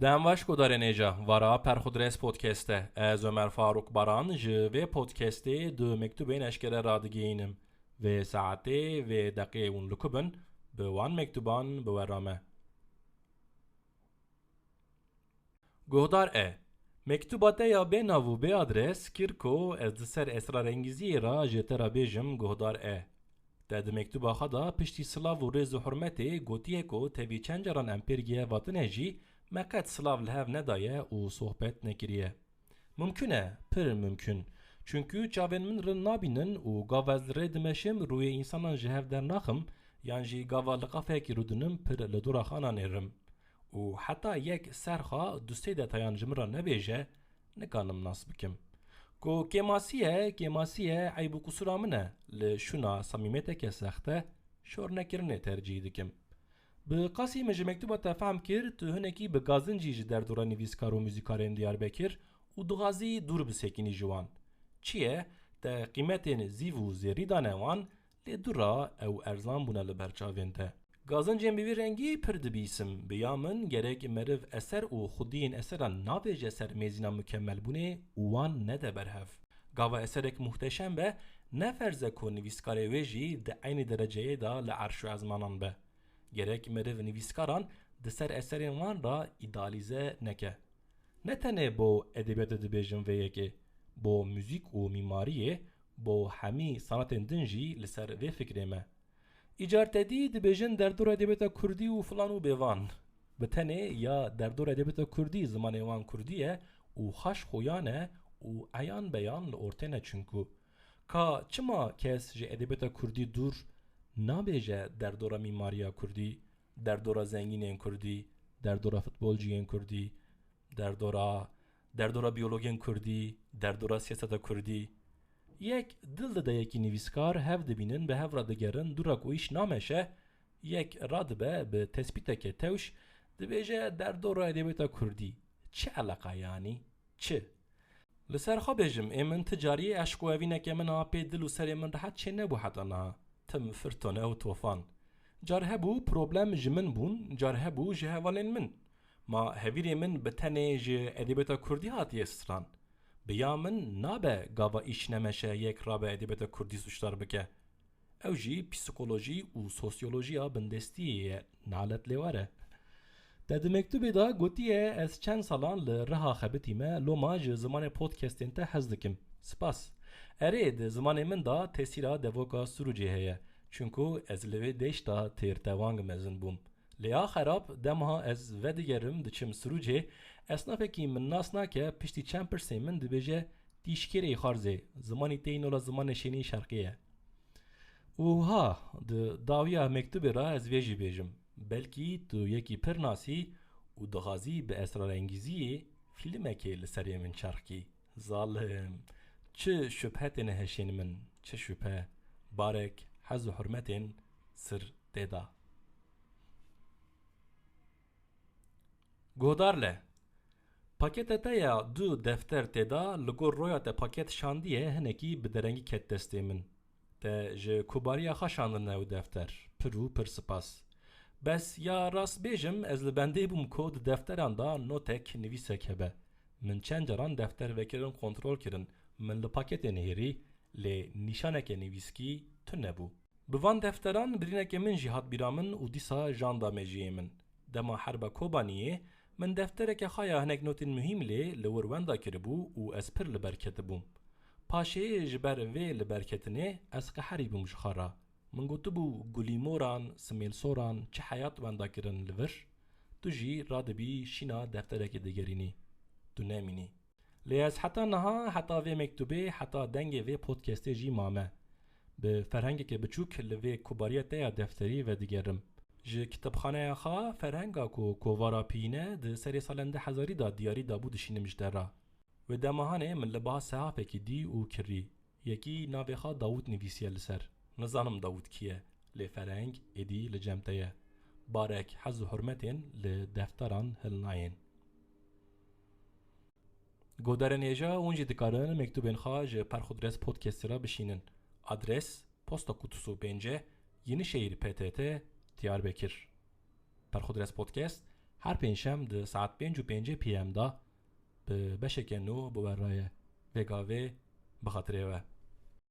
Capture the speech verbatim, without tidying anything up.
Dem baş guhdarên hêja, vara Perxudres Podcast e. Ez Ömer Faruk Baran ji vê podcastê du mektubên eşkere radigihînim. Vê saetê, vê deqê hûn li ku bin, bi wan mektuban bi we re me. Guhdar e. Mektuba te ya bê nav û bê adres kir ku ez di ser esrarengîziyê re ji te re bêjim guhdar e. Te di mektuba xwe de piştî silav û rêz û hurmetê gotiye ku tevî çend caran em pêr gihevatin e jî me qet silav li hev nedaye û sohbet nekiriye. Mimkun e, pir mimkun. Çunku çavên min rind nabînin û gava ez li rê dimeşim rûyê însanan ji hev dernaxim yan jî gava li qafeyekî rûdinim pir li dora xwe nanêrim. Û heta yek ser xwe du sê detayan ji min re nebêje, nikanim nas bikim. Ku kêmasî ye, kêmasî ye, eyb û qusûra min e, li şûna samîmeteke sexte, şor nekirinê tercîh dikim. Bi qasî min ji mektuba te fehm kir, tu hinekî bi gazincî ji derdora nivîskar û muzîkarên Diyarbekir û dixwazî dûr bisekînî ji wan. Çi ye, te qîmetên zîv û zêrî dane wan, lê dûra ew erzan bûne li ber çavên te. Gazincên bi vî rengî pir dibîsim. Bi ya min gerek meriv eser û xwediyên eseran navêje ser mêzîna mikemelbûnê û wan nede ber hev. Gava eserek muhteşem be, ne ferz e ku nivîskarê wê jî di eynî dereceyê de li erş û ezmanan be. Gerek meriv nivîskaran di ser eserên wan re îdealîze neke. Ne tenê bo edebiyatê dibêjim vê yekê, bo muzîk û mîmariyê, bo hemî sanatên din jî li ser vê fikrê me. Îcar te dî dibêjin derdora edebiyata kurdî û filan û bêvan. Bi tenê ya derdora edebiyata kurdî zimanê wan kurdî ye û xaş xuyan e û eyan beyan li ortê ne çunku. Ka çima kes ji edebiyata kurdî dûr nabêje derdora mîmariya kurdî, derdora zengînên kurdî, derdora futbolciyên kurdî, derdora, derdora biyologên kurdî, derdora siyaseta kurdî. Yek dil dide yekî nivîskar, hev dibînin, bi hev re digerin, dûra ku îş nameşe, yek radibe bi tespîteke tewş, dibêje derdora edebiyata kurdî. Çi eleqa yanî? Çi? Li ser xwe bêjim, ê min ti carî eşq û evîneke min a pê dil û serê min rehet çê nebû heta niha. Tim firtone û tofan. Car hebû problem ji min bûn, car hebû ji hevalên min. Ma hevîrê min bi tenê ji edebiyata kurdî hatiye stran. Bi ya min nabe gava îş nemeşe yek rabe edebiyata kurdî sûcdar bike. Ew jî psîkolojî û sosyolojiya bindestiyê ye, nalet lê were. Te di mektubê de gotiye, ez çend salan li Riha xebitîme, loma ji zimanê podcastên te hez dikim. Spas. Erê, di zimanê min de tesîra devoka Sirûcê heye. Çunku ez li vê deşta têrtevang mezin bûm. Lê ya xerab, dema ez vedigerim diçim Sirûcê, esnafekî min nas nake, piştî çend pirsên min dibêje, Tîşkêrê Xarzê, zimanî te yî nola zimanê şênî şerqî ye. Û ha, di dawiya mektubê re ez vê jî bêjim. Belkî tu yekî pir nasî û dixwazî bi esrarengîziyê fîlmekê li serê min çerxkî. Zalim. Çi şubhe têne heşên min, çi şubhe. Barek, hez û hurmetên sir tê de. Guhdar le. Paketa te ya du defter tê de, li gor roya te paket şandiye, hinekî bi derengî ket destê min. Te ji kubariya xwe şandine ew defter. Pir û pir spas. Bes ya rast bêjim, ez li bendê bûm ku di defteran de notek nivîsek hebe. Min çend caran defter vekirin kontrol kirin. Min li paketê nihêrî, lê nîşaneke nivîskî tune bû. Bi van defteran birîneke min jî hat bîra min û dîsa jan da mejiyê min. Dema herba Kobaniyê, min deftereke xwe ya hinek notên muhîm lê li wir wenda kiribû û ez pir li ber ketibûm. Paşê ji ber vê li ber ketinê ez qeherîbûm ji xwe re. Min gotibû, Gulîmoran, Simêlsoran çi heyat wenda kirin li vir? Tu jî radibî şîna defterekê digerînî. Tu nemînî. Lê ez heta niha, heta vê mektubê, heta dengê vê podcastê jî mame. Bi ferhengeke biçûk li vê kubariya te ya defterî vedigerim. Ji kitebxaneya xwe ferhenga ku kovara piyîne di serê salên du hezarî de diyarî dabû dişînim ji te re. Wê dema hanê min li ba sehafekî dî û kirî. Yekî navê xwe Dawûd nivîsiye li ser. Nizanim Dawûd kî ye, lê ferheng êdî li cem te ye. Barek hez û hurmetên li defteran hilnayên. Godarên hêja, hûn jî dikarin mektubên xwe ji Perxudres Podcastê re bişînin. Adres: Posta Kutusu pênc, Yenişehir P T T, Diyarbekir. Perxudres Podcast, Her pêncşem di saet pênc û pêncî P M de bi beşeke nû bi we re ye. Vê gavê bi xatirê we.